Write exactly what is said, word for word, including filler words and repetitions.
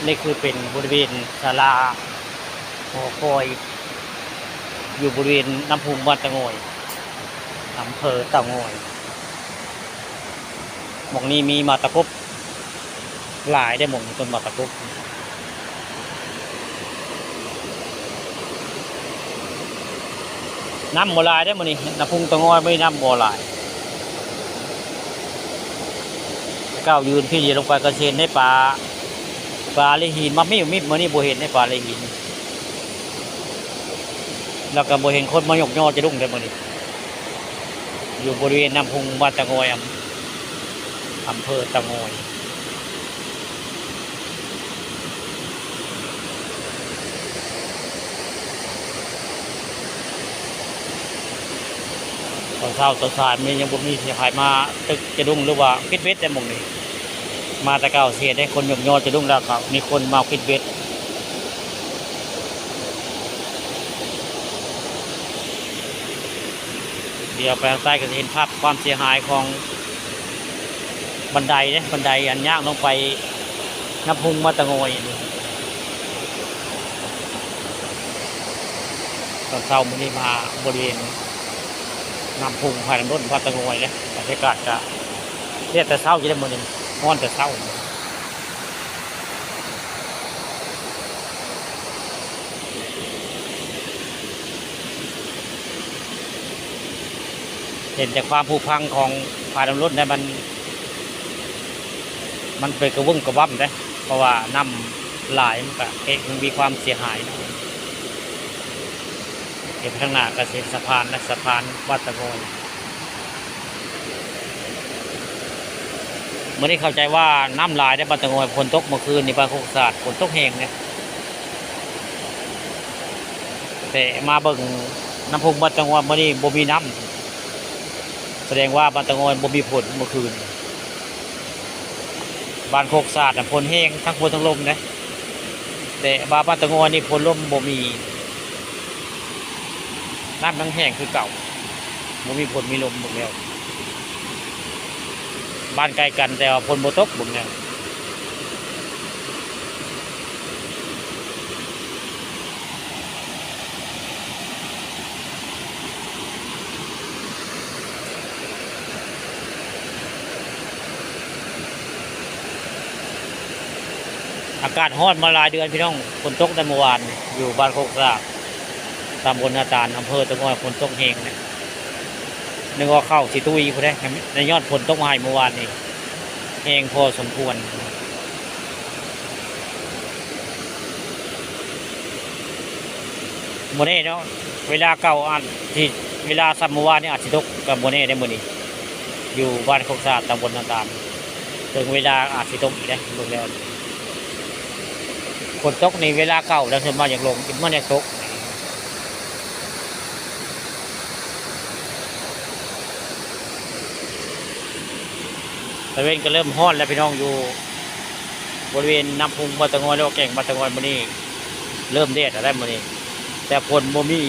นี่คือเป็นบริเวณศาลาหอคอย อยู่บริเวณน้ำพุงบ้านตะงอย อำเภอเต่างอย หม่องนี้มีหมากตะกบหลายเด้อ หม่องต้นหมากตะกบ น้ำบ่หลายเด้อมื้อนี้ น้ำพุงเต่างอยมื้อนี้น้ำบ่หลาย เก่ายืนพี่เดียวลงไปก็สิเห็นได้ปลา ปลาหรือหินมามิบมิบ มื้อนี้บ่เห็นได้ปลาหรือหิน แล้วก็บ่เห็นคนมายกยอจะดุ้งเด้อมื้อนี้ อยู่บริเวณน้ำพุงบ้านตะงอย อำ อำเภอเต่างอย ตอนเช้าตอนสายมันยังบ่มีไผมาตึกจะดุ้งหรือว่าคิดเบ็ดได้หม่องนี้ มาแต่เก่าเสียได้คนยกยอจะดุ้งแล้วก็มีคนมาคิดเบ็ด เดี๋ยวไปทางใต้ก็จะเห็นภาพความเสียหายของบันไดเนี่ย บันไดอันย่างลงไปน้ำพุงมาตะงอยนี่ ตอนเช้ามื้อนี้มาบริเวณน้ำพุงพายน้ำล้นมาตะงอยเลย บรรยากาศก็เรียกแต่เช้าอยู่เลยมื้อนี้ ฮ้อนแต่เช้า เห็นแต่ความผุพังของพายน้ำล้นเนี่ยมัน มันเป็นกระวึ่งกระว่ำเด้ เพราะว่าน้ำหลายมันก็เอ๊ะมันมีความเสียหายนะ เห็นข้างหน้าก็เห็นสะพานนะ สะพานวัดตะโงย มื้อนี้เข้าใจว่าน้ำหลายได้บ้านตะโงย ฝนตกเมื่อคืนนี่บ้านโคกสะอาด ฝนตกแฮงเนี่ย แต่มาเบิ่งน้ำพุงบ้านตะโงยมื้อนี้บ่มีน้ำ แสดงว่าบ้านตะโงยบ่มีฝนเมื่อคืน บ้านโคกสะอาดน่ะฝนแฮงทั้งฝนทั้งลมเด้ แต่ว่าบ้านตะโงยนี่ฝนลมบ่มี น้ำยังแฮงคือเก่า บ่มีฝนมีลมเบิ่งแล้ว บ้านใกล้กันแต่ว่าฝนบ่ตกเบิ่งแล้ว อากาศฮ้อนมาหลายเดือนพี่น้อง ฝนตกแต่เมื่อวานนี่ อยู่บ้านโคกสะอาด ตำบลนาตาล อำเภอตะโงย ฝนตกแฮงนะ นึกว่าข้าวสิตุ้ยพุ้นเด้ ในยอดฝนตกมาให้เมื่อวานนี่ แฮงพอสมควร บ่แน่เนาะ เวลาเก่าอาจสิ เวลาส่ำเมื่อวานนี่อาจสิตกก็บ่แน่ได้มื้อนี้ อยู่บ้านโคกสะอาด ตำบลนาตาล ถึงเวลาอาจสิตกอีกเด้ เบิ่งแล้ว ฝนตกนี่เวลาเก่าแล้ว ส่วนมากอยากลง มันอยากตก ตะเวนก็เริ่มฮ้อนแล้วพี่น้อง อยู่บริเวณน้ำพุงบ้านตะงอย แล้วก็แก่งบ้านตะงอย มื้อนี้เริ่มแดดแล้วได้มื้อนี้ แต่ฝนบ่มี